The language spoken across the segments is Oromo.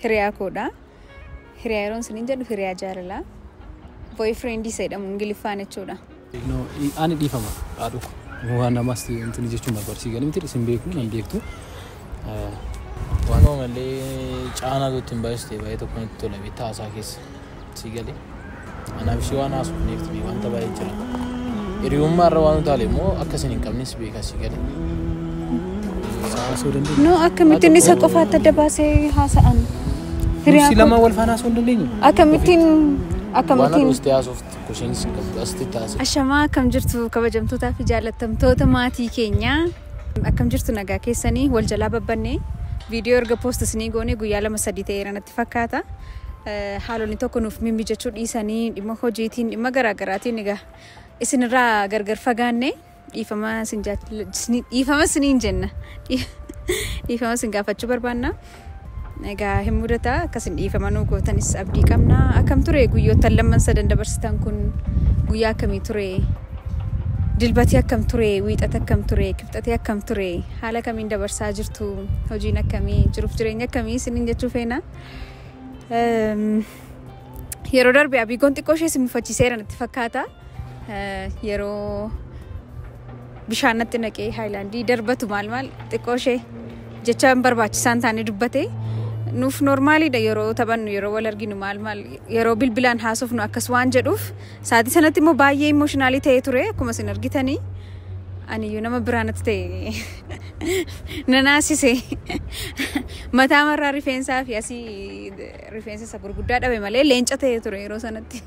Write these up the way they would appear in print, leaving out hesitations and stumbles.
Hiriyaa koodha. Hiriyaa yeroon isiniin jedhu hiriyaa jaalalaa. Boyfriend isa jedhamu Ingiliffaan jechuudha. No, ani dhiifama haadhu. Waan namaas wanti jechuun barbaadu galee miti isin beeku nan beektu. Waanuma malee caanaa itti hin baay'isu ta'e baay'ee tokko natti tola beektaa haasaa keessa si galee. Anaaf ishee waan haasofneef wanta baay'ee jira. Hiriyummaa irra waan utaale immoo akka isin hin qabnes beeka si galee. Haasoo dandeenya. No, akkamittiin isa qofaatti adda baasee haasa'an? Hiriyaa Nuti koo lama wal faana haasoo hin dandeenyu. akkamittiin Waan akkamittiin haadhoostee haasoftu tokko isheenis hin qabdu asitti taasise. Ashamaa, akkam jirtu kabajamtootaa fi jaallattamtoota maatii keenyaa? Akkam jirtu, nagaa keessanii? Wal jalaa babbannee viidiyoo erga post isinii goone guyyaa 2-3 ta'eera natti fakkaata. Haalonni tokko nuuf mimmijachuu dhiisanii dhimma hojiitiin, dhimma garaagaraatiin egaa isinirraa gargar fagaanne dhiifama isin dhiifama isiniin jenna. Dhiifama isin gaafachuu barbaanna. Egaa hin mudata, akkasin dhiifama nuu gootanis abdii qabna. Akkam ture guyyoottan lamman sadan dabarsitan kun? Guyyaa akkamii ture? Dilbatii akkam ture? Wiixata akkam ture? Kibxatee akkam ture? Haala kamiin dabarsaa jirtu? Hojiin akkamii? Jiruuf jireenya akkamii isiniin jechuu feena. Yeroo darbe Abiigoon xiqqoo ishee isin mufachiiseera natti fakkaata. Yeroo bishaan natti naqee haayilaandii darbatu maal maal xiqqoo ishee jecha hin barbaachisaan taane dubbate. Nuuf normaliidha, yeroo taphannu, yeroo wal arginu, maal maal, yeroo bilbilaan haasofnu akkas waan jedhuuf sa'aatii sanatti immoo baay'ee emotional ta'ee ture. Akkuma isin argitanii aniyyuu nama biraa natti ta'e, nanaasise. Mataa marraa rifeensaa fi asii rifeensa isa gurguddaa dhabe malee leenca ta'ee ture yeroo sanatti.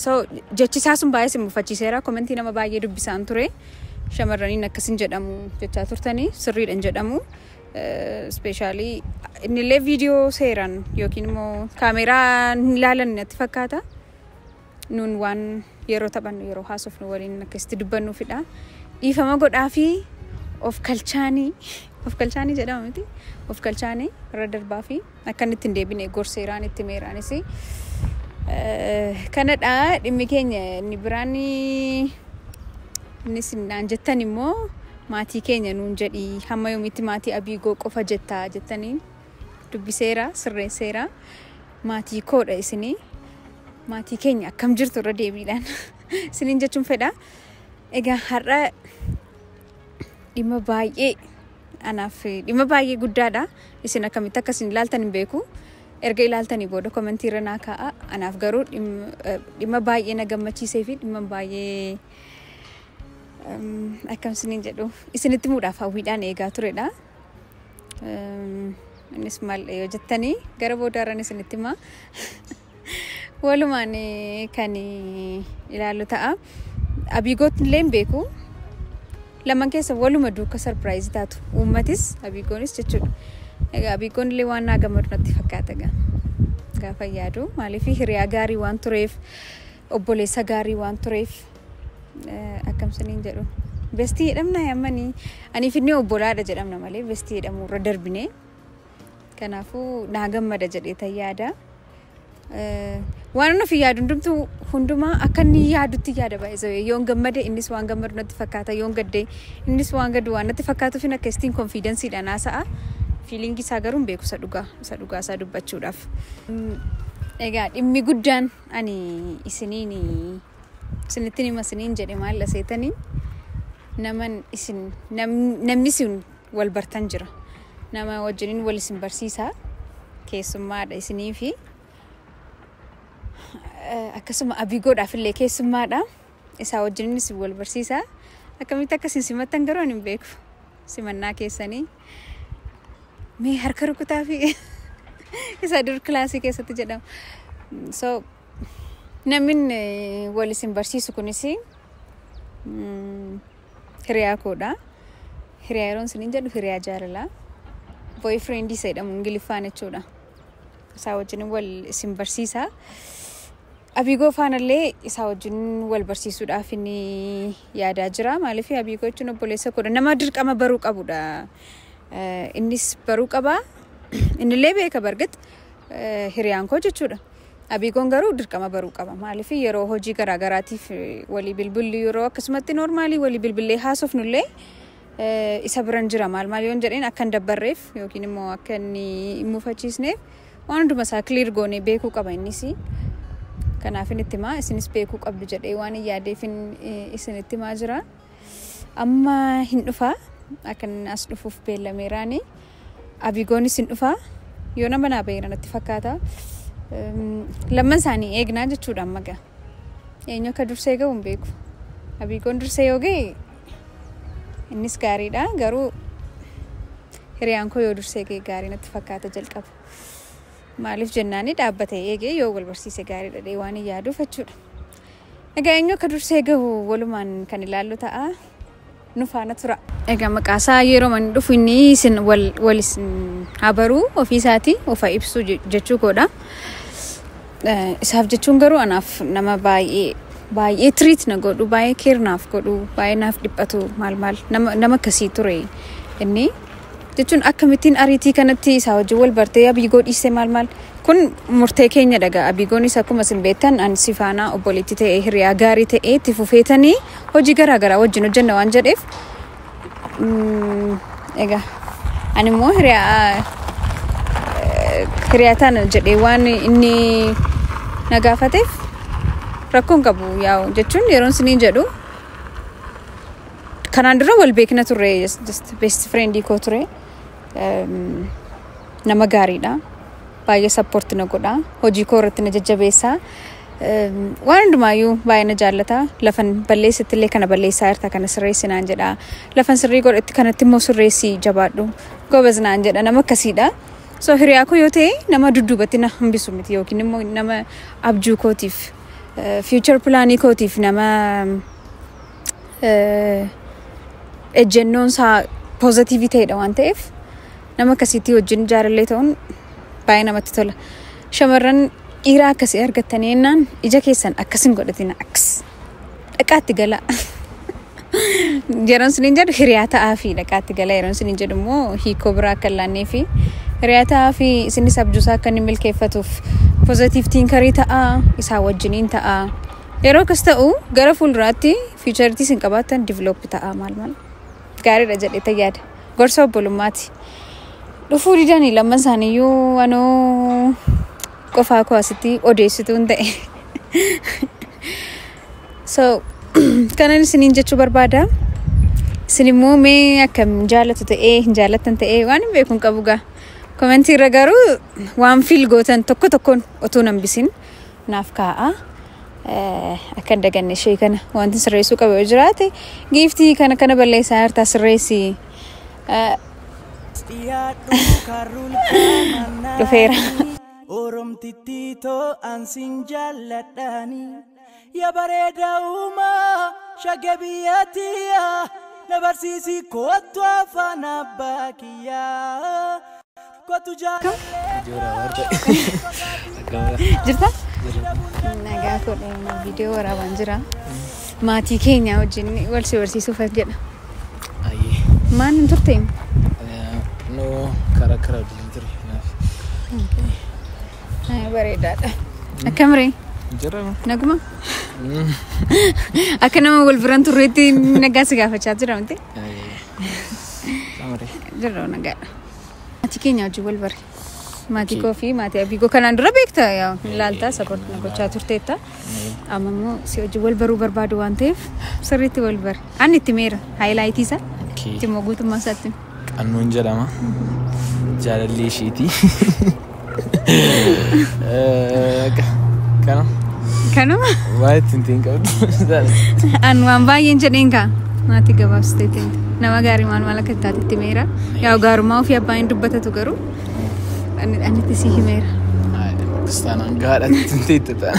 So jechi isaa sun baay'ee isin mufachiiseera. Comment nama baay'ee dubbisaan ture. Shamarraniin akkasin jedhamu jechaa turtanii sirriidha hin jedhamu. Especially innillee viidiyoo seeraan yookiin immoo kaameeraa hin ilaalan natti fakkaata. Nuun waan yeroo taphannu, yeroo haasofnu waliin akkasitti dubbannuufidha. Dhiifama godhaa fi of kalchaanii jedhama miti, of kalchaanii irra darbaa fi akka inni ittiin deebine gorseeraan itti meeraanis. Kanadha dhimmi keenya. Inni biraan inni naan jettan immoo maatii keenya nuun jedhii, hamma yoomitti maatii Abiigoo qofa jettaa jettanii dubbiseera, sirreesseera. Maatii koodha isinii, maatii keenya akkam jirtu irra deebiidhaan isiniin jechuun fedha. Egaa har'a dhimma baay'ee anaaf dhimma baay'ee guddaadha. Isin akkamitti akkasin ilaaltan hin beeku. Erga ilaaltanii booda comment irra naa kaa'a. Anaaf garuu dhimma baay'ee na gammachiisee fi dhimma baay'ee akkam isiniin jedhu isinitti himuudhaaf hawwiidhaan eegaa turedha. Innis maal yoo jettanii gara boodaarran isinitti himaa. Walumaan kan ilaallu ta'a. Abiigootti illee hin beeku. Lamaan keessa waluma duuka surprise taatu. Uummatis Abiigoonis jechuudha. Egaa Abiigoon illee waan naa gammadu natti fakkaata egaa. Gaafa yaadu maaliif hiriyaa gaarii waan tureef, obboleessa gaarii waan tureef, akkam isiniin jedhu. Bestie jedhamna yammanii. Aniif inni obbolaadha jedhamna malee bestie jedhamu irra darbine. Kanaafuu naa gammada jedhee tan yaada. Waan nufi yaadu hundumtuu hundumaa akka inni yaadutti yaada baay'ee. Yoon gammade innis waan gammadu natti fakkaata. Yoon gadde innis waan gaddu waan natti fakkaatuuf akkasitiin confidenceiidhaan haasa'a. Feeling isaa garuu hin beeku isa dhugaa isaa dubbachuudhaaf. Egaa dhimmi guddaan ani isiniin isinittiin hima isiniin jedhe maal seetanii, naman isin namni isin wal bartan jira. Nama wajjiniin wal isin barsiisaa, keessummaadha isinii fi akkasuma Abiigoodhaaf illee keessummaadha. Isaa wajjiniin isin wal barsiisaa. Akkamitti akka isin simattan garuu ani hin beeku. Simannaa keessanii. Mee harka rukutaa fi isa dur kilaasii keessatti jedhamu. So namni wal isin barsiisu kunis hiriyaa koodha. Hiriyaa yeroon isiniin jedhu hiriyaa jaalalaa. Boyfriend isa jedhamu Ingiliffaan jechuudha. Isaa wajjin wal isin barsiisaa. Abiigoo faanallee isaa wajjin wal barsiisuudhaaf inni yaadaa jira. Maaliif Abiigoo jechuun obboleessa koodha. Nama dirqama baruu qabudha. Innis baruu qaba. Innillee beeka bargit hiriyaan koo jechuudha. Abiigoon garuu dirqama baruu qaba. Maaliif yeroo hojii garaagaraatiif walii bilbillu, yeroo akkasumatti normal walii bilbillee haasofnullee Isa biran jira maal maal yoon jedheen akka hin dabbarreef yookiin immoo akka inni hin mufachiisneef waan hunduma isaa clear goonee beekuu qaba innis. Kanaaf inni itti himaa, isinis beekuu qabdu jedhee waan hin yaadeef isinitti himaa jira. Amma hin dhufaa, akka inni as dhufuuf beellameeraani. Abigoonis hin dhufaa, yoo nama naa baheera natti fakkaata. Lamman isaanii eegnaa jechuudha amma gaa. Eenyu akka dursee gahu hin beeku. Abigoon dursee yoo gahe innis gaariidha, garuu hiriyaan koo yoo dursee gahe gaarii natti fakkaata jalqaba. Maaliif jennaani dhaabbatee eegee yoo wal barsiise gaariidha jedhee waan hin yaaduuf jechuudha. Egaa eenyu akka dursee gahu walumaan kan ilaallu ta'a. Nu faana tura. Egaa maqaa isaa yeroo manni dhufu inni isin wal isin haa baruu ofii isaatii ofa ibsu jechuu koodha. Isaaf jechuun garuu anaaf nama baay'ee baay'ee treat na godhu, baay'ee care naaf godhu, baay'ee naaf dhiphatu, maal maal nama akkasii ture inni. Jechuun akkamittiin ariitii kanatti isaa wajjin wal bartee Abigoo dhiistee maal maal, kun murtee keenya dhagaa. Abigoonis akkuma isin beektan ani si faana obboleettii ta'ee hiriyaa gaarii ta'ee itti fufeetanii hojii garaa garaa wajjin hojjenna waan jedheef, egaa ani immoo hiriyaa taana jedhee waan inni na gaafateef rakkoon qabu. Yaa'u jechuun yeroon isiniin jedhu kanaan dura wal beekna turre, just best friendii koo ture. Nama gaariidha. Baay'ee support na godha. Hojii koo irratti na jajjabeessa. Waan hundumaayyuu baay'ee na jaallata. Lafan balleessitti illee kana balleessaa jirta, kana sirreessi naan jedha. Lafan sirrii godhetti kanatti immoo sirreessi, jabaadhu, gobaz naan jedha, nama akkasiidha. So hiriyaa koo yoo ta'e nama dudduubatti na hambisu miti yookiin immoo nama abjuu kootiif, future planii kootiif nama ejjennoon isaa positive ta'edha waan ta'eef nama akkasiitti wajjin jaalallee ta'uun baay'ee namatti tola. Shamarran dhiiraa akkasii argattanii jennaan ija keessan akkas hin godhatina, akkas dhaqaatti gala. Yeroon isiniin jedhu hiriyaa ta'aa fi dhaqaatti gala, yeroon isiniin jedhu immoo hiikoo biraa akka hin laannee fi hiriyaa ta'aa fi isinis abjuusaa akka inni milkeeffatuuf positive thinkerii ta'aa, isaa wajjiniin ta'aa. Yeroo akkas ta'u gara fuulduraatti futureitii isin qabaattan develop ta'aa, maal maal gaariidha jedhee yaada. Gorsa obbolummaati. Dhufuu didanii lamman isaaniiyyuu, anoo qofaa koo asitti odeessituu hin ta'e. So kanan isiniin jechuu barbaada. Isin immoo mee akkam jaalatu ta'ee hin jaallattan ta'ee waan hin beeku hin qabu gaa. Commentii irra garuu waan feel gootan tokko tokkoon otoo nan bisin naaf kaa'a. Akka hin daganne ishee kana wanti sirreessuu qabu yoo jiraate, giiftii kana kana balleessaa jirta, sirreessi. Dhufeera. Oromtitti to'an sin jaalladhaani, yaa bareeda uumaa shagee biyyattiyaa, na barsiisi kottu afaan abbaa kiyyaa kottu jaalallee. Jirta? Nagaa godhee viidiyoo waraabaan jira. Maatii keenya wajjin wal si barsiisuuf jedha. Ayyee. Maal hin turte? No, karaa karaa hojii ture. Ay, bareedaadha. Akkam ree? Jira. Naguma? Akka nama wal biraan turreetti nagaa si gaafachaa jira miti? Samare. Jirra, nagaadha. Maatii keenya wajjin wal bare. Maatii koo fi maatii Abiigoo kanaan dura beekta, yaa ilaaltaa support na gochaa turteetta. Amma immoo si wajjin wal baruu barbaadu waan ta'eef sirriitti wal bare. Ani itti meera highlightii isaa. Itti immoo guutummaa isaatti. Qannoon jedhama. Jaalallee isheeti. Kana. Kanuma. Waa ittiin ta'in qabdu. An waan baay'een jedheen kaa maatii gabaabsiteetiin nama gaarii maal maal akka taate itti meera. Yaa gaarummaa ofii abbaan hin dubbatatu, garuu ani itti si himeera. Kiristaanaan gaadha ittiin ta'e ta'a.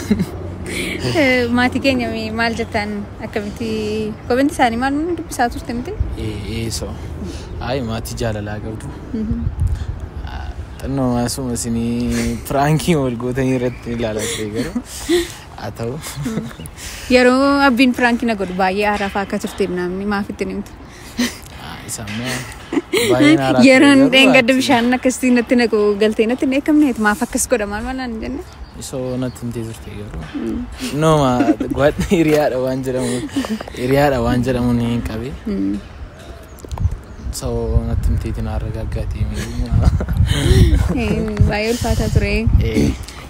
Maatii keenya maal jettan, akkamitti commentii isaanii maal dubbisaa turte miti? Ee, so. Ayi, maatii jaalalaa qabdu. Xinnoo maasuma isinii prankii wal gootanii irratti ilaalaa ture, garuu haa ta'u. Yeroo abbiin prankii na godhu baay'ee aaraafaa akka turte namni maaf itti himtu? Isa immoo baay'een haaraa ture, Yeroon garuu dheengadda bishaan akkasitti natti naqu galtee natti hin eekamneet maaf akkas godha maal maal naan jenne. Isoo natti himtee turte, garuu. Nooma hiriyaadha waan jedhamu, hiriyaadha waan jedhamu ni hin qabe. Sababa natti himteetiin argaggaatee. Baay'ee ulfaataa ture.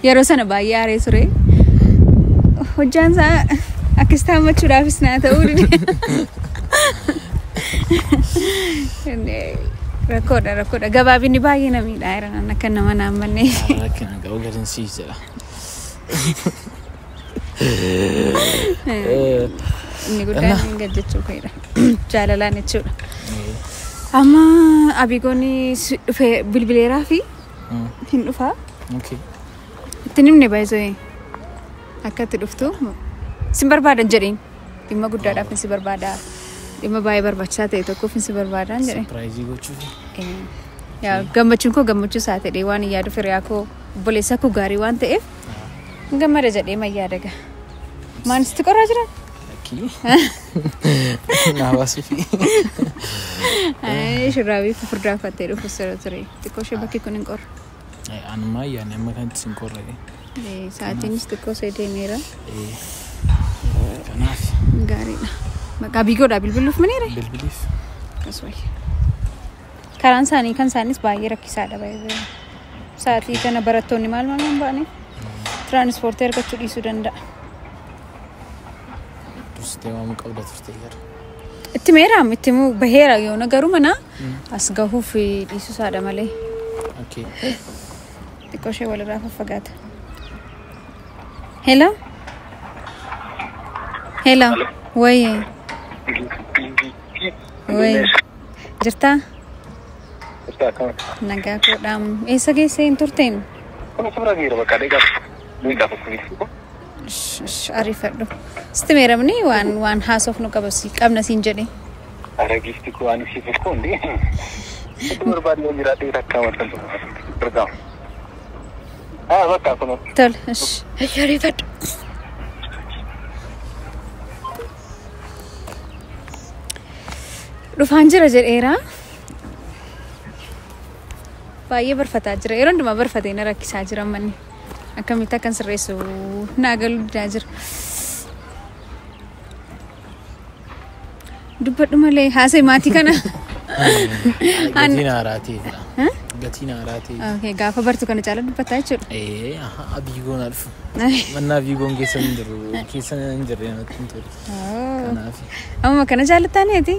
Yeroo sana baay'ee aaree ture. Hojjaan isaa akkas taammachuudhaafis naa ta'uu dide. Rakkoodha rakkoodha. Gabaabinni baay'ee na miidhaa jira akka nama naammanne. Rakkina qabu gadi siis jedha. Inni guddaan gad jechuu koodha. Jaalalaan jechuudha. Amma Abigoonni dhufee bilbileeraa fi hin dhufaa. Itti himne baay'isoo akka itti dhuftu sin barbaadan jedheen dhimma guddaadhaaf si barbaada dhimma baay'ee barbaachisaa ta'e tokkoof si barbaadan jedheen. Surprise gochuuf. Yaa gammachuun koo gammachuu isaa ta'e waan yaadu firiyaa koo obboleessa koo gaarii waan ta'eef gammada jedhee mayyaa daga. Maan sitti qorraa jira? Lakkii. Naa baasuufi. Shurraabii furdaa uffattee dhufu sirra ture. Xiqqoo ishee bakki kun hin qorru. Anumaa yaani amma kanatti sin qorra. Sa'aatiinis xiqqoo ishee deemeera. Kanaaf. Gaariidha. Maqaa Biigoodhaa bilbiluuf miniire? Bilbiliif. Akkasuma. Karaan isaanii kan isaanis baay'ee rakkisaadha baay'ee. Sa'aatii kana barattoonni maal maal hin ba'aniif tiraanispoortii argachuu dhiisuu danda'a. Dursitee waamuu qabda turte gara. Itti meeraam itti immoo baheera yoona garuu mana as gahuuf dhiisuu isaadha malee. Xiqqoo ishee walirraa faffagaata. Hello? Hello. Wayye. Wayye. Jirtaa? Nagaa koodhaam. Eessa geessee hin turteen? Ariifadhu. Sitti meeramni waan haasofnu qabna siin jedhe. Tole. Ariifadhu. Dhufaan jira jedheera. Baay'ee barfataa jira. Yeroo hundumaa barfatee na rakkisaa jira manni. Akkamitti akkan sirreessu naa galuu didaa jira. Dubbadhu malee haasa'e maatii kana. Gatiin haaraa ta'eedha. Gatiin haaraa ta'e. Okay, gaafa bartu kana caala dubbataa jechuudha. Abigoon dhufu. Manna Abigoon keessa hin jiru. Keessa hin jirre namatti hin tolu. Kanaaf. Amma kana jaallattaaniiti?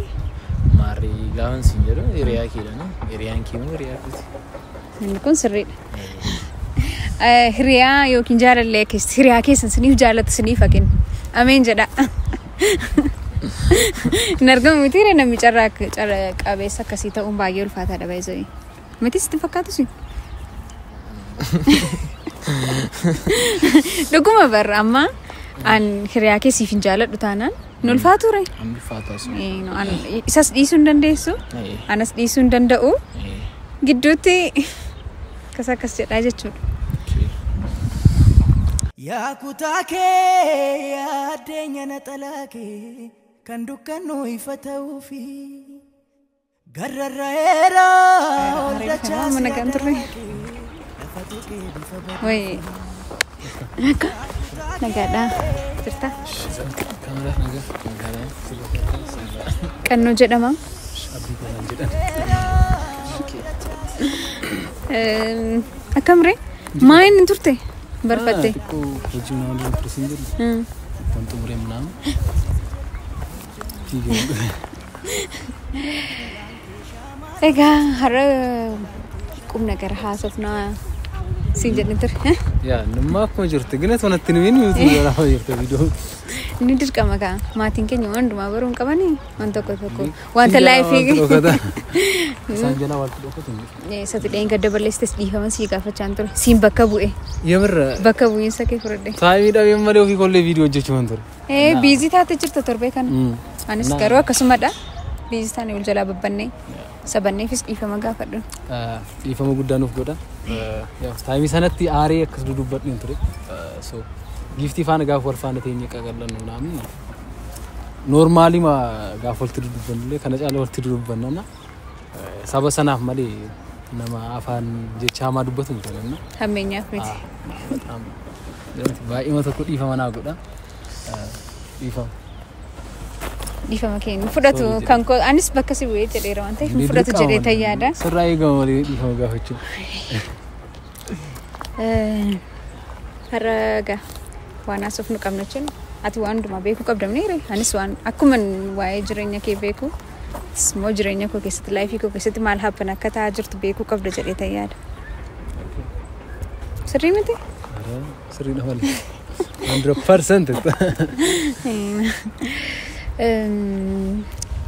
Maarree gaafa siin jedhu hiriyaa keedha. Hiriyaan kee immoo hiriyaa kooti. Inni kun sirriidha. Hiriyaa yookiin jaalallee keessa hiriyaa keessan siniif jaallatu siniif hakin. Ameen jedha. Hin argamu miti namni carraa qabeessa akkasii ta'uun baay'ee ulfaataadha baay'ee. Miti sitti fakkaatu si? Dhuguma barra amma an hiriyaa keessiif hin jaalladhu taanaan hin ulfaatu ree? Isas dhiisuu hin dandeessu? Anas dhiisuu hin danda'u? Gidduutti akkas akkas jedhaa jechuudha. Yaa kutaa kee yaaddeenye na xalaa kee kan dukkannoo ifa ta'uufi gararraa'eera ol dachaa Mana kan turre. Wayii. Akka nagaadha. Jirta? Qannoo jedhama. Akkam ree? Maa inni turte? Barfatte. Hojii mana waliin turre siin jedhu. Kan xumuree ምናምን fiigee. Egaa har'a qubna gara haasofnaa siin jedhin ture. Yaa nama akkuma jirtu gina tonatti ni nuti yeroo jirtu viidiyoo. Inni dirqama kaa maatiin keenya waan hundumaa baruu hin qabanii waan tokko tokko wanta laayifii. Isaan jalaa walitti dhokatu. Isatti dheen gadda balleessites dhiifama sii gaafachaa ture siin bakka bu'e. Yemirra. Bakka bu'iinsa kee fudhadhe. Taayimii dhabee malee ofii kollee viidiyoo hojjechuu hin ture. Biizii taate jirta torbee kana. Anis garuu akkasumadha. Biizii taane wal jalaa babbannee sabanneefis dhiifama gaafadhu. Dhiifama guddaa nuuf godha. Taayimii sanatti aaree akkas dudubbadhu hin ture. So giiftii faana gaafa wal faana teenyee qaqallannu naamin noormaali ma gaafa walitti dudubbannu kana caala walitti dudubbanna saba sanaaf malee nama afaan jecha hamaa dubbatu hin jiru. Hammeenyaaf miti. Baay'ee tokko dhiifama naa godha. Dhiifama. Dhiifama kee hin fudhatu kan koo anis bakka si bu'ee jedheera waan ta'eef hin fudhatu jedhee tayyaada. Sirraa eegama malee dhiifama gaafachuu. Har'a gaa waan haasofnu qabna jechuun ati waan hundumaa beekuu qabda miniire anis waan akkuma waa'ee jireenya kee beeku immoo jireenya koo keessatti life koo keessatti maal happen akka ta'aa jirtu beekuu qabda jedhee tayyaada. Sirrii miti? Sirriidha malee. 100%.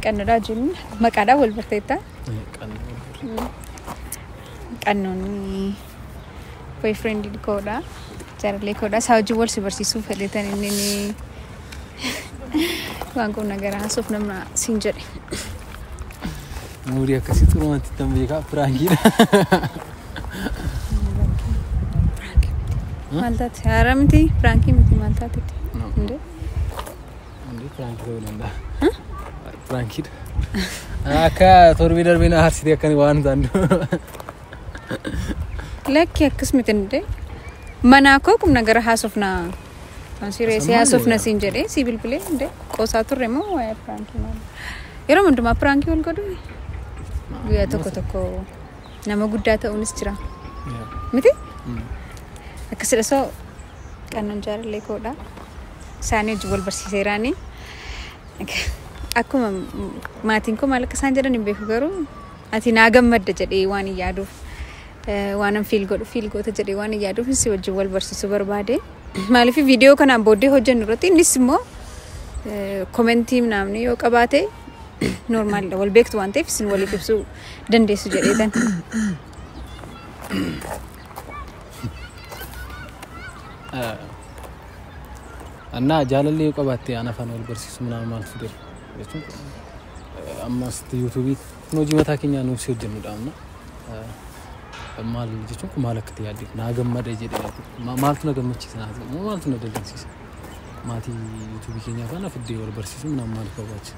Qannoodhaa jennu maqaadhaan wal barteetta. Qannoon boyfriend koodha. Jaalallee koodha. Isaa wajjin wal si barsiisuu fedhetan inni ni waan kun nagara haasuuf namna siin jedhe. Umurii akkasii xurumatti tan beekaa prankiidha. Maal taate? Haaraa miti? Prankii miti maal taate? Indee? Indee prankii ta'uu danda'a. Prankiidha. Akka torbii darbee na aarsite akka waan ta'an. Lakki akkas miti indee? Manaa koo kun nagara haasofna. Sireesii haasofna siin jedhee si bilbilee indee qoosaa turre moo waa'ee prankii maal? Yeroo hundumaa prankii wal godhu guyyaa tokko tokko nama guddaa ta'uunis jira. Miti? Akkasidha soo qannoon jaalallee koodha. Isaanii wajjin wal barsiiseeraani. Akkuma maatiin koo maal akka isaan jedhan hin beeku garuu ati naa gammadda jedhee waan hin yaaduuf waan an feel godhu feel goota jedhee waan hin yaaduuf si wajjin wal barsiisuu barbaade. Maaliif viidiyoo kanaan booddee hojjennu irratti innis immoo commentii namni yoo qabaate normaalidha wal beektu waan ta'eef isin waliif ibsuu dandeessu jedheetan. Annaa jaalallee yoo qabaatte ana afaan wal barsiisu ምናምን maaltu fidera jechuun ammas yuutuubii hojii mataa keenyaa nuuf si hojjennudha amma maal jechuun kun maal akka ta'e yaadde naa gammada jedhee maaltu na gammachiisa naa moo maaltu na dallansiisa maatii yuutuubii keenyaa faana fiddee wal barsiisu ምናምን maal barbaachisa.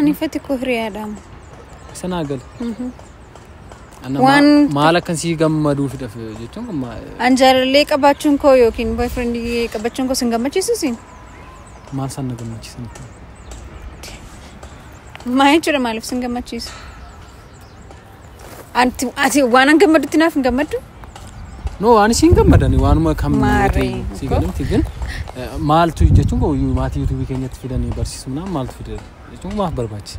Ani fati koo hiriyaadha. Sanaa gala. Maal akkan si gammaduu fidaf jechuun kun An jaalallee qabaachuun koo yookiin boyfriend qabaachuun koo sin gammachiisu siin? Maal isaan na gammachiisan? Maal jechuudha maaliif sin gammachiisu? Ati waan an gammadutti naaf hin gammaddu? No ani siin gammadani waanuma kam si galamti ግን maaltu jechuun koo maatii yuutuubii keenyatti fidanii barsiisu ምናምን maaltu fida jechuun maaf barbaachisa?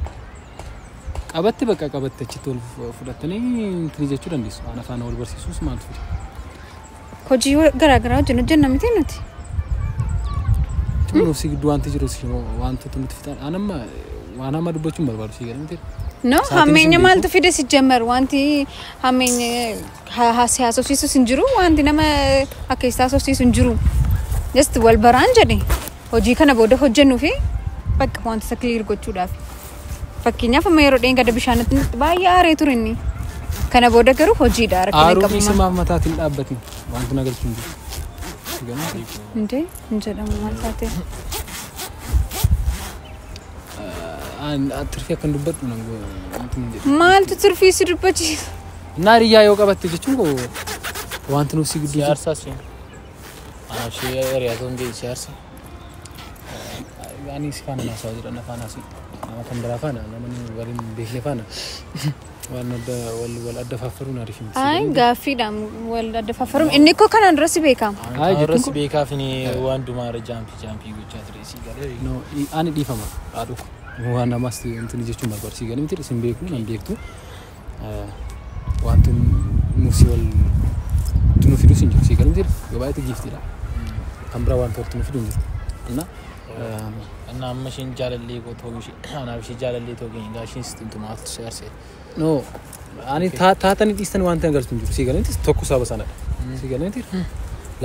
Qabatte bakka qabatte achitti wal fudhattanii intini jechuu dandeessu. Ana faana wal barsiisuus maaltu fida? Hojii garaagaraa hojjennu hojjenna miti nuti. Nuuf si gidduu wanti jiru si wantoota nuti fixan anamma waan amma dubbachuun barbaadu si galamti. No, hammeenya maaltu fide si jammer wanti hammeenya si haasofsiisus hin jiru wanti nama akka isa haasofsiisu hin jiru. Just wal baraan jedhe hojii kana booda hojjennuu fi bakka wanta isa clear gochuudhaaf. Fakkeenyaaf amma yeroo dheengadda bishaanitti baay'ee aaree ture inni. Kana booda garuu hojiidha rakkina Aaruu qabu. dhiisii maaf mataatiin dhaabbatin wanti na galchu hin jiru. Indee hin jedhamu maal taate? Tirfii akkan dubbadhu nan wanti hin jedhu. Maaltu tirfii si dubbachiisa? Innaa hiriyaa yoo qabatte jechuun koo wanti nuuf si gidduu jiru. Siyaarsaa siin. Anaaf ishee hiriyaa ta'uun kee siyaarsa. Ani si faana haasawaa jira na faana haasii. Nama kan biraa faana nama waliin beekne faana waan adda wal adda faaffaruun ariif miti. Ay gaaffiidha wal adda faaffaruun inni koo kanaan dura si beekama. Ay Irras jechuun beekaaf inni waan dumaa irra jaampii jaampii gochaa ture si galee. no ani dhiifama haadhu waan namaas intini jechuun barbaadu si galee miti isin beeku nan beektu wanti nuuf si wal nu fidus hin jiru si galee miti yoo baay'ate giiftiidha. Kan biraa wanta walitti nu fidu hin jiru. Inna Annaa amma isheen jaalallee koo ta'uu ishee anaaf ishee jaalallee ta'uu keenya egaa isheen sitti maaltu siyaarse. No ani taatanii dhiistan wanta agartu hin jiru si galee miti tokko saba sanadha. Si galee miti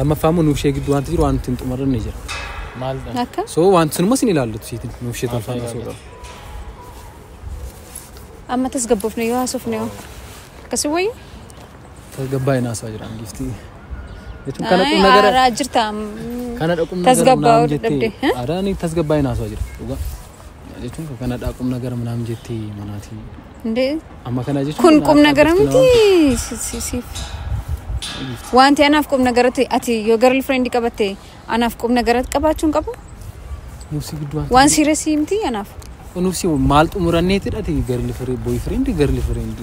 lammaffaa immoo nuuf ishee gidduu wanti jiru wanti hin xumurre jira. Maal Akka So wanti sunuma sin ilaallatu siitiin nuuf ishee tolfaan osoo qabu. amma tasgabboofne yoo haasofne yoo akkasii wayyu? Tasgabbaa'ina haasaa jiran giiftii. Jechuun kana Ay qubna gara aaraa jirta. kana dhaqumna gara Tasgabbaa'uu ምናምን dadhabde. jettee aadaan tasgabbaa'ina haasaa jira dhugaa. Jechuun kana dhaqumna gara ምናምን jettee manaatii Indee amma kana jechuun kun qubna gara miti siif. Wanti anaaf qubna gara ati yoo girlfriend qabatte anaaf qubna gara qabaachuu hin qabu? Nuufsi gidduu waan Waan serious miti anaaf. Nuufsi maal xumuranneetidha ati girlfriend boyfriend girlfriend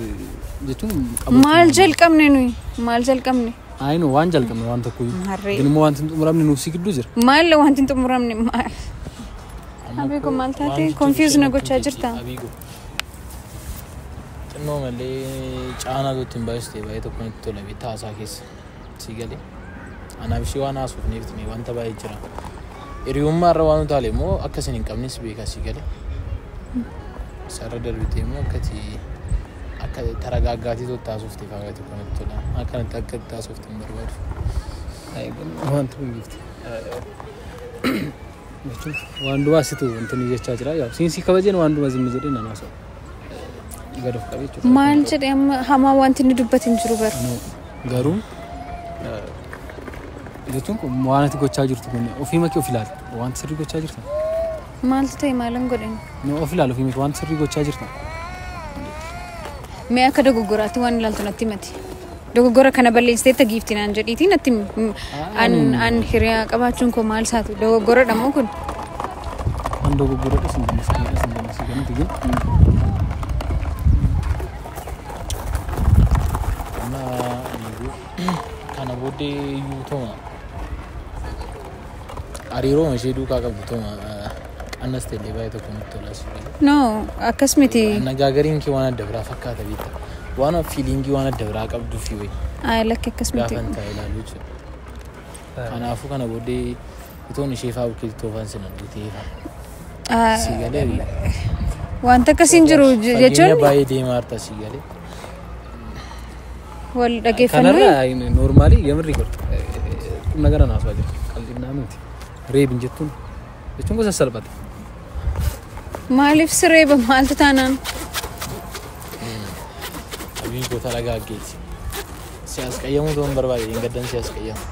jechuun qabachuu Maal jalqabne nuyi? Maal jalqabne? Ayi no waan jalqabne waan tokko iyyuu. Harree. ግን immoo wanti hin xumuramne nuufsi gidduu jira. Maal wanti hin xumuramne maal? Amma Abigo koo maal waan taate? jechuun Confuse ishee na natti gochaa himteetti, jirta. Abigo. Xinnoo malee caanaa ittiin baay'iste baay'ee tokko natti tola beektaa haasaa keessa. Si galee. Anaaf ishee waan haasofneef wanta baay'ee jira. Hiriyummaa irra waan utaale immoo akka isin hin qabnes beeka si galee. Isarra darbitee immoo akkati akka taragaaggaatii totti haasofte baay'ee tokko natti tola. Akkanatti akka itti haasofte hin barbaadu. Ayi wanti kun gifti. Jechuun waan duwwaa situ wanti ni jechaa jira. Yaa siinsi kabajeen waan duwwaa zimmi jedhee nan haasa'u. Gad of qabee jechuudha. Maal jedhee amma hamaa wanti inni dubbate hin jiru bara. No, garuu jechuun kun waan ati gochaa jirtu kun ofiima kee of ilaali. Wanti sirrii gochaa jirta. Maaltu ta'e maalan godhan? No, of ilaali ofiima kee wanti sirrii gochaa jirta. Mee akka dogoggoraatti waan ilaaltu natti himati. Dogoggora kana balleessiteetta giifti naan jedhiitii natti himi. An hiriyaa qabaachuun koo maal isaatu dogoggoradha moo kun? Waan dogoggoradha sin jenne sirriidha sin jenne si ganti gin. Amma Abigo kana booddee iyyuu toma hariiroo ishee duukaa qabdu toma qannas ta'e baay'ee tokko natti tola si galee. No, akkas miti. Anagaagariin kee waan adda biraa fakkaata beekta. Waan feelingii waan adda biraa qabduu fi wayi Ay lakki akkas miti. gaafan taa'e ilaalu jechuudha. Kanaafuu kana booddee itoon ishee fa'aa bukkeetti toofan sin argitee fa'a. Si galee Wanta akkasiin jiru fageenya jechuun baay'ee deemaa jirta si galee. wal dhaggeeffannu. Kanarra normally የምር ይቆርጥ ቁም ነገር ናስዋ jira. Qalbii miti. Reebin jettuun jechuun gosa salphata. Maaliif sireeba maaltu taanaan? Abigo taragaaggeeti. Si asqayyamuu ta'uun barbaade hin gaddan si asqayyamu.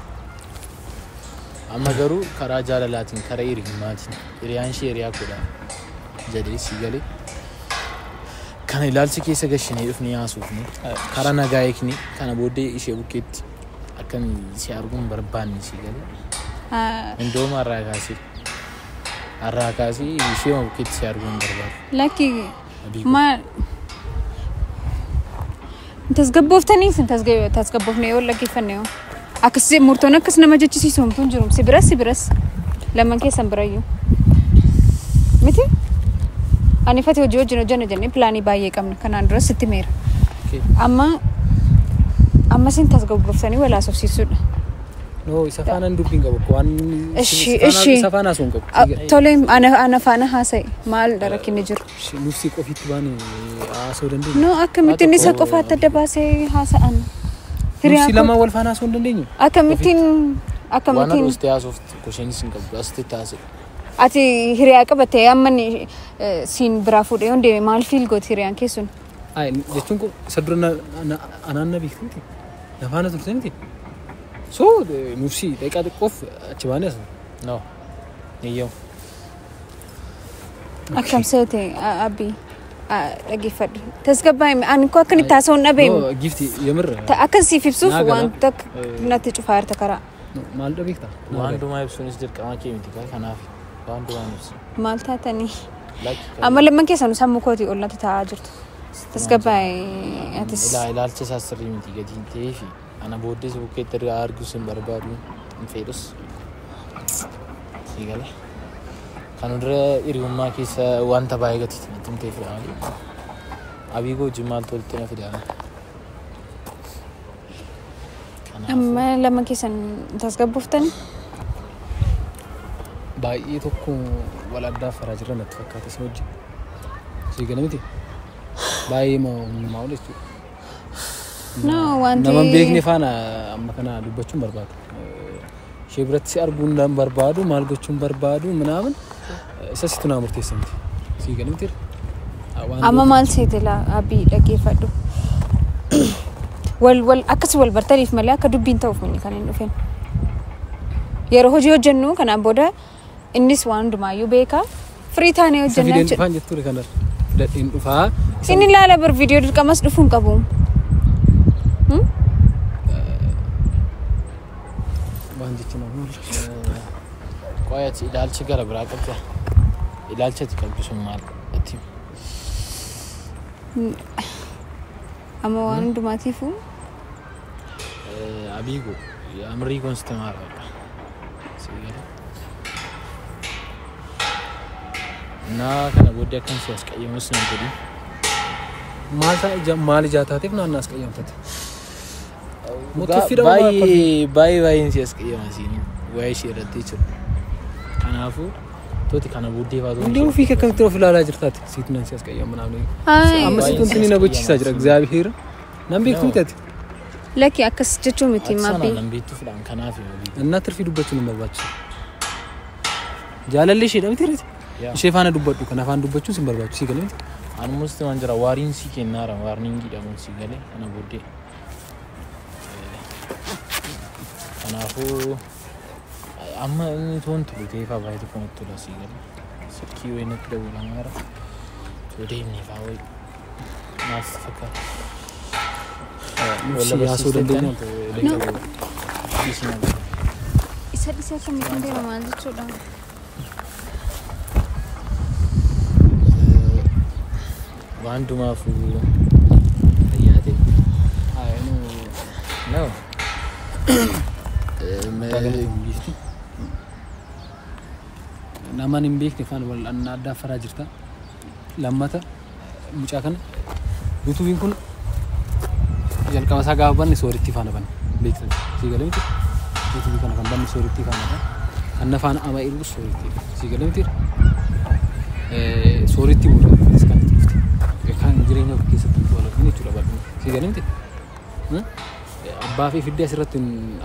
Amma garuu karaa jaalalaatiin karaa hiriyyummaatiin hiriyaan ishee hiriyaa koodha jedhee si galee. Kana ilaalcha keessa gashinee dhufnee haasofne karaa nagaa eekne kana booddee ishee bukkeetti akka si arguu hin barbaanne si galee. Hundooma har'aa kaasee ishee bukkeetti si arguu hin barbaadu. Lakki Abigo. maal tasgabbooftanii isin tasgabboofne yoo dhaggeeffanne yoo akkas murtoon akkas nama jechisiisu homtuu hin jiru si biras si biras lamman keessan birayyuu miti ani fati hojii wajjin hojjenna jennee pilaanii baay'ee qabna kanaan duras sitti meera amma amma isin tasgabbooftanii wal haasofsiisuudha. No, isa faana dubbiin qabu. Waan Ishi, ishi. isa faana haasoo hin qabu. Tole ana faana haasa'i maal rakkinni jiru? Nuufsi qofitti baane haasoo dandeenya. No akkamittiin isa qofaatti adda baasee haasa'an? Hiriyaa Nuufsi lama wal faana haasoo hin dandeenyu. akkamittiin Waan akkamittiin haadhoostee haasoftu kosheenis hin qabdu asitti taasise. ati hiriyaa qabattee amma inni siin biraa fuudhee yoon deeme maal fiil gooti hiriyaan kee sun? Ay jechuun kun isa dura anaan na beektu miti. Na faana turte miti. So nuufsi daqiiqaa xiqqoof achi baanee haasofne. No. Eeyyamu. Akkam seete abbii dhaggeeffadhu. Tasgabbaa'e ani koo akkan itti haasa'uun dhabeem. No, gifti የምር Akkan siif ibsuuf Naa gala. wanta natti cufaa jirta karaa. No, maal dha beektaa? Waan hundumaa ibsuunis dirqama kee miti kanaaf waan hundumaa hin ibsu. Maal taatanii? Lakki Amma lamman keessanuu sammuu kootii ol natti taa'aa jirtu. Tasgabbaa'e atis. Ilaalcha isaa sirrii miti gatiin ta'ee fi ana booddees bukkeetti arguus hin barbaadu hin fedhus. Si galee. Kan dura hiriyummaa keessa wanta baay'ee gatiitti natti himtee fida malee. Abiigoo wajjin maal tolti na fida. Kanaafuu Amma lamman keessan tasgabbooftanii? Baay'ee tokko wal addaa faraa jirra natti fakkaata isin wajjin. Si gala miti? Baay'ee humnumaa ol jechuudha. No, wanti- Nama hin beekne faana amma kana dubbachuun barbaadu. Ishee biratti si arguun nan barbaadu, maal gochuun barbaadu, ምናምን isa situ naa murteessa miti. Si gala miti? Amma maal seete laa abbii dhaggeeffadhu. Wal wal akkas wal bartaniif malee akka dubbiin ta'uuf mini kan hin dhufin. Yeroo hojii hojjennu kanaan booda innis waan hundumaayyuu beeka. Firii taanee Isa hojjenna fideen jechuudha. dhufaan jettuudha kanarra. Fidadheen dhufaa. Inni ilaala bar viidiyoo dirqamas dhufuu hin qabu. Waan jecha nama Qo'aati ilaalcha gara biraa qabda. Ilaalcha ati qabdu sun maal ati? Amma waan hundumaatiifuu Abiigo amrii kun sitti maal baqa? Si galee. Naa kana booddee akkan si as qayyamus nan godhi. Maal ta'a maal ijaa taateef naannoo as qayyamtate? Mutuffiidha. Baay'ee baay'ee baay'een si as qayyama siin waa'ee ishee irratti jechuudha. Kanaafuu tooti kana booddee faatu. Hundee ofii akkamitti of ilaalaa jirtaati? Siitu nan si as qayyama naannoo. Amma Baay'een siitu si wanti as na gochiisaa jira. qayyama. Egzaabiheer. Nan beektu miti ati. Lakki akkas jechuu miti Ati sana maabbii. nan beektu fudhaan kanaaf Abiigo. Innaa tirfii dubbachuun hin barbaachisu. Jaalalli isheedha miti reti. Yaa. Ishee faana dubbadhu kan afaan dubbachuun sin barbaachisu si galee miti. Anumus waan jira waariin si kennaara waarningiidha kun si galee kana booddee. Kanaafuu amma inni toon tolu ta'ee faa baay'ee tokko natti tola si galee. Silkii wayii natti dawwalamaara. Too deemnee faa wayii naaf fakkaata. Si haasoo dandeenya. No. Dhiisii na godhe. Isa dhisee akkamittiin deema maal jechuudha? Waan hundumaafuu fayyaa ta'e. No. Namaan hin beekne faana wal adda affaraa jirta. Lammata mucaa kana yuutuubiin kun jalqaba isaa gaafa banne soorittii faana banne beektan si galee miti. Yuutuubii kana kan banne soorittii faana dha. Kan na faana ama ergu soorittii si galee miti. Soorittii booda kan itti dhufte. Kan jireenya koo keessatti hin tola jechuudha bal'ina si galee miti. Abbaa fi fiddee asirratti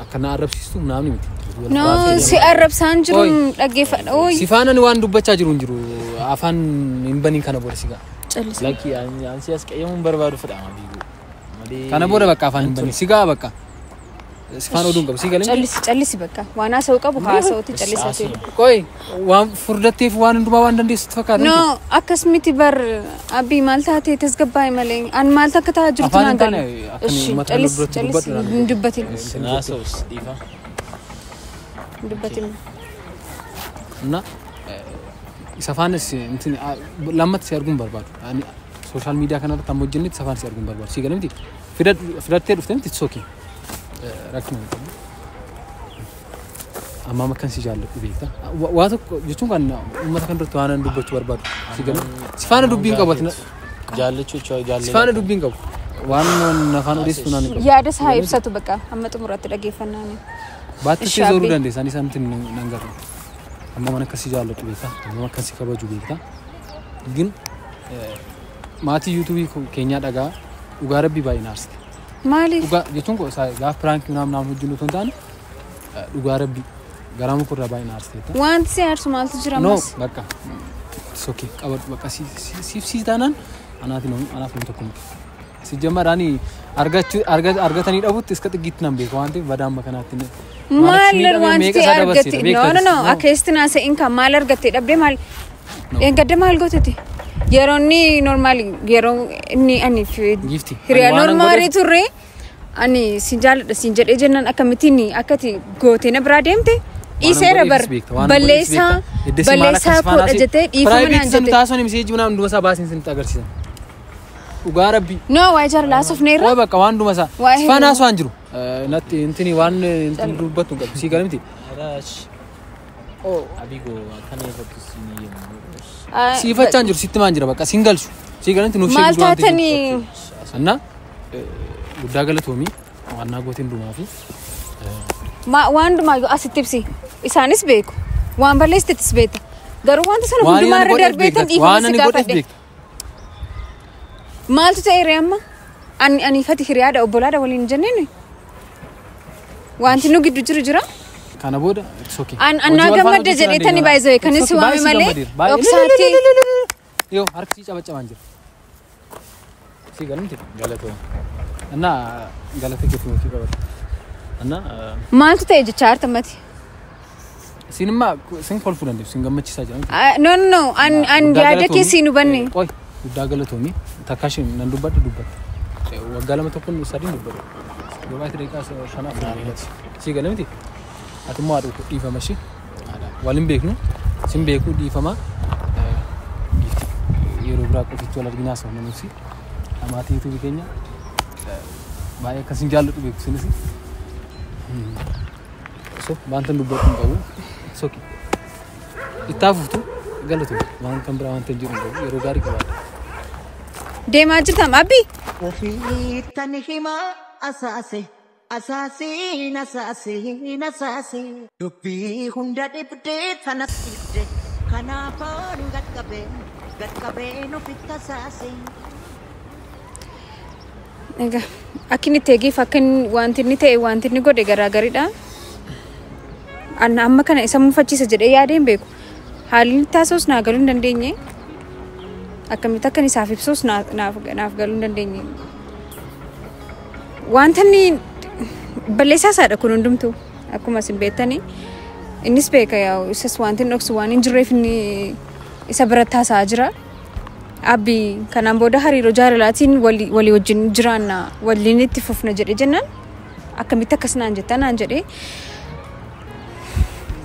akka na arrabsiistu naamni miti. No, si arrabsaan jiru dhaggeeffadha. Ooyi. Si faana ni waan dubbachaa jiru hin jiru. Afaan hin baniin kana booda si ga'a. Callisi. Lakki ani si as qayyamuun barbaadu fedhama Abiigo. Malee. Kana booda bakka afaan hin baniin si ga'a bakka. Si faana oduu hin qabu si galee miti. Callisi callisi bakka. Waan haasa'u qabu haasa'uuti callisati. Qoy waan furdatteef waan hundumaa waan dandeessutti fakkaata. No, akkas miti bar Abbii maal taatee tasgabbaa'e malee an maal takka ta'aa jirtu Afaan naan hin taane galu. akka Ishi uummata kana callisi duratti callisi dubbadhu naan hin dubbatin Naasa'us dhiifa. hin dubbatin. እና isa faanas እንትን lammatti si arguun barbaadu. Ani sooshaal miidiyaa kanarratti amma hojjennetti isa faana si arguun barbaadu. Si galee miti fidattee dhufte miti it's okay. Rakkina hin qabu. Amma akkan si jaalladhu beekta. Waa tokko jechuun kan uummata kan duratti waan ani dubbachuu barbaadu. Si galee si faana dubbiin qabu ati Jaallachuu jechuudha si jaalladha. faana dubbiin qabu. Waan afaan odeessu naan hin qabu. Yaada isaa ibsatu bakka amma xumuraatti dhaggeeffannaani. Baatti Ishi zooruu Abbii. dandeessa. Ani isaan nan garu. Amma mana akkasii jaalladhu beekta. Amma akkasii kabaju beekta. Gin maatii yuutuubii keenyaa dhagaa dhugaa rabbii baay'ee na aarsite. Maaliif? Dhugaa jechuun koo isaa gaaf piraankii naam naam hojjennu otoo hin taane dhugaa rabbii garaa mukurraa baay'ee na aarsite. Wanti si aarsu maaltu jira No ammas? bakka it's okay qabadhu bakka siif si taanaan anaaf anaaf nama tokko miti. Si jammaraan argatanii dhabutti iska xiggiitti nan beeku waan ta'eef badaa amma kanaatti. Maal wanti argatte? No no no akka eessi naasa'in kan maal argatte dhabdee maal? Eeggadde maal gootete? Yeroo inni normaali yeroo inni ani Giifti. hiriyaa normaalii turre ani sin jaalladha sin jedhee jennaan akkamittiin akkati gootee na biraa deemte dhiiseera bar balleessaa balleessaa koodha jettee dhiifama naan jette. Taasifamni miseejii bunaa hunduma isaa baasiin sinitti agarsiisan. Dhugaa rabbii. No waa'ee jaalala haasofneerra. Waa bakka waan hunduma isaa. Waa'ee Si faana haasawaa hin jiru. Natti intini waan intini dubbattu hin qabu. Sii gala miti. Abiigo akkana eefattu siin yemmuu. Siifachaa hin jiru sitti maan jira bakka siin galchu. Sii gala miti nuuf Maal ishee gidduu waan ta'eef. taatanii Anna guddaa galatoomii waannaa gooteen dumaa fi waan hundumaayyuu asitti ibsi isaanis beeku waan balleessittis beekta garuu wanta sana waan hundumaa ani irra godheef darbeetan beekta. Waan dhiifama si ani godheef gaafadhe. beekta. Maaltu ta'e ree amma? Ani aniifati hiriyaadha obbolaadha waliin jenneen wanti nu gidduu jiru jira. Kana booda it's okay. An annaa Hojii wal faana gammadde hojjechuu jedheetani dandeenya. baay'isee kan It's si okay, waame baay'ee si malee gammadeera. Baay'ee- dhoksaatti. Yoo harki sii cabacabaan jira. Sii galamte Galatoo. እና galata keetti mootii qabata. እና Maaltu ta'e jecha hartamati? Siinimmaa sin kolfuu dandeessu sin gammachiisaa jira. No no no an an Guddaa yaada galatoomii. kee siin hubanne. Qoy guddaa galatoomii takkaashin nan dubbadhu dubbatta. Waggaa lama tokkoon sadiin dubbadhu. Yoo baay'ee daqiiqaa shan afur dubbatti. Sii gala miti? Ati immoo haadha dhiifama ishee. Waliin beeknu sin beekuu dhiifama. Yeroo biraa qofichi wal arginaa haasofna nusi. Maatii YouTube keenya baay'ee akkasin jaalladhu beeku isinis. So wanta dubbadhu hin qabu. It's okay. Itti hafuuftu galatu waan kan biraa wanta hin jiru hin qabu. Yeroo gaarii qabaadha. Deemaa jirtam Abbi? Ofiittan himaa asaase asaasiin asaasiin asaase dubbii hunda dhibdee tanas dhibde kanaafaan gadqabeen gadqabeen ofitti asaase. Egaa akka inni itti eegeef akka inni wanti inni ta'e wanti inni godhe garaagaridha. Anna amma kana isa mufachiisa jedhee yaadee hin beeku. Haalli inni taasisuus naa galuu hin dandeenye. Akkamitti akka inni isaaf ibsuus naaf galuu hin dandeenye. Wanta inni balleessaa isaadha kun hundumtuu akkuma isin beektanii. Innis beeka yaa'u isas wanti inni dhoksu waan hin jirreef inni isa biratti haasa'aa jira. Abbi kanaan booda hariiroo jaalalaatiin walii wajjin jiraanna waliin itti fufna jedhe jennaan akkamitti akkas naan jetta naan jedhee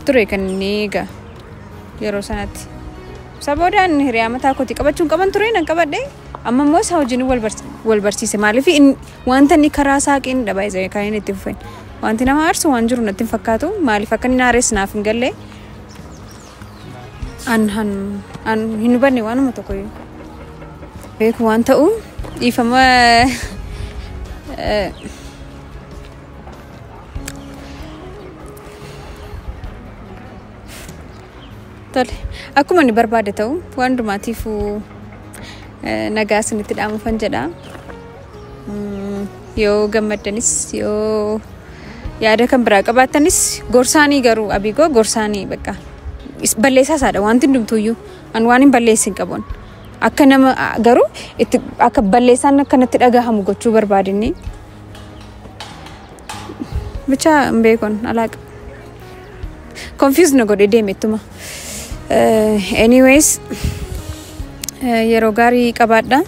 ture kan inni egaa yeroo sanatti. Isa boodaan hiriyaa mataa kootii qabachuun qaban ture nan qabadhe amma immoo isaa wajjin wal barsiise maaliif wanta inni karaa saaqeen dha baay'ee kan inni itti fufen. Wanti nama aarsu waan jiru natti hin fakkaatu maaliif akka inni aares naaf hin galle. An hin hubanne waanuma tokko iyyuu. Beeku waan ta'u dhiifama tole akkuma inni barbaade ta'u waan hundumaatiifuu nagaa isinitti dhaamuufan jedha. Yoo gammaddanis yoo yaada kan biraa qabaattanis gorsaanii garuu Abiigoo gorsaanii bakka balleessaa isaadha wanti hundumtuuyyuu an waan hin balleessin qabuun. Akka nama garuu itti akka balleessaan akkanatti dhagahamu gochuu barbaadinni. Bicha hin beekon alaaqa. Confuse na godhee deeme ittuma. Anyways yeroo gaarii qabaadha.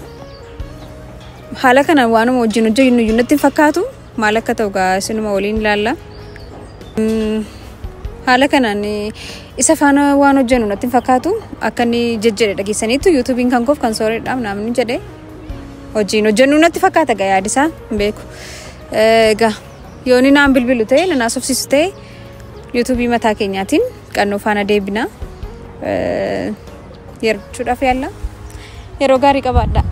Haala kana waanuma wajjin hojjennu iyyuu natti hin fakkaatu. Maal akka ta'u gaa isinuma waliin ilaalla. Haala kanaan isa faana waan hojjennu natti hin fakkaatu. Akka inni jejjedhe dhageessaniitu YouTube'n kan koof kan sooredhaaf namni jedhe hojiin hojjennu natti fakkaata gaa yaadisaa hin beeku. Egaa yoo inni naan bilbilu ta'e na naasofsiisu ta'e YouTube mataa keenyaatiin qannoo faana deebina. Yeroo jechuudhaaf yaalla. Yeroo gaarii qabaadha.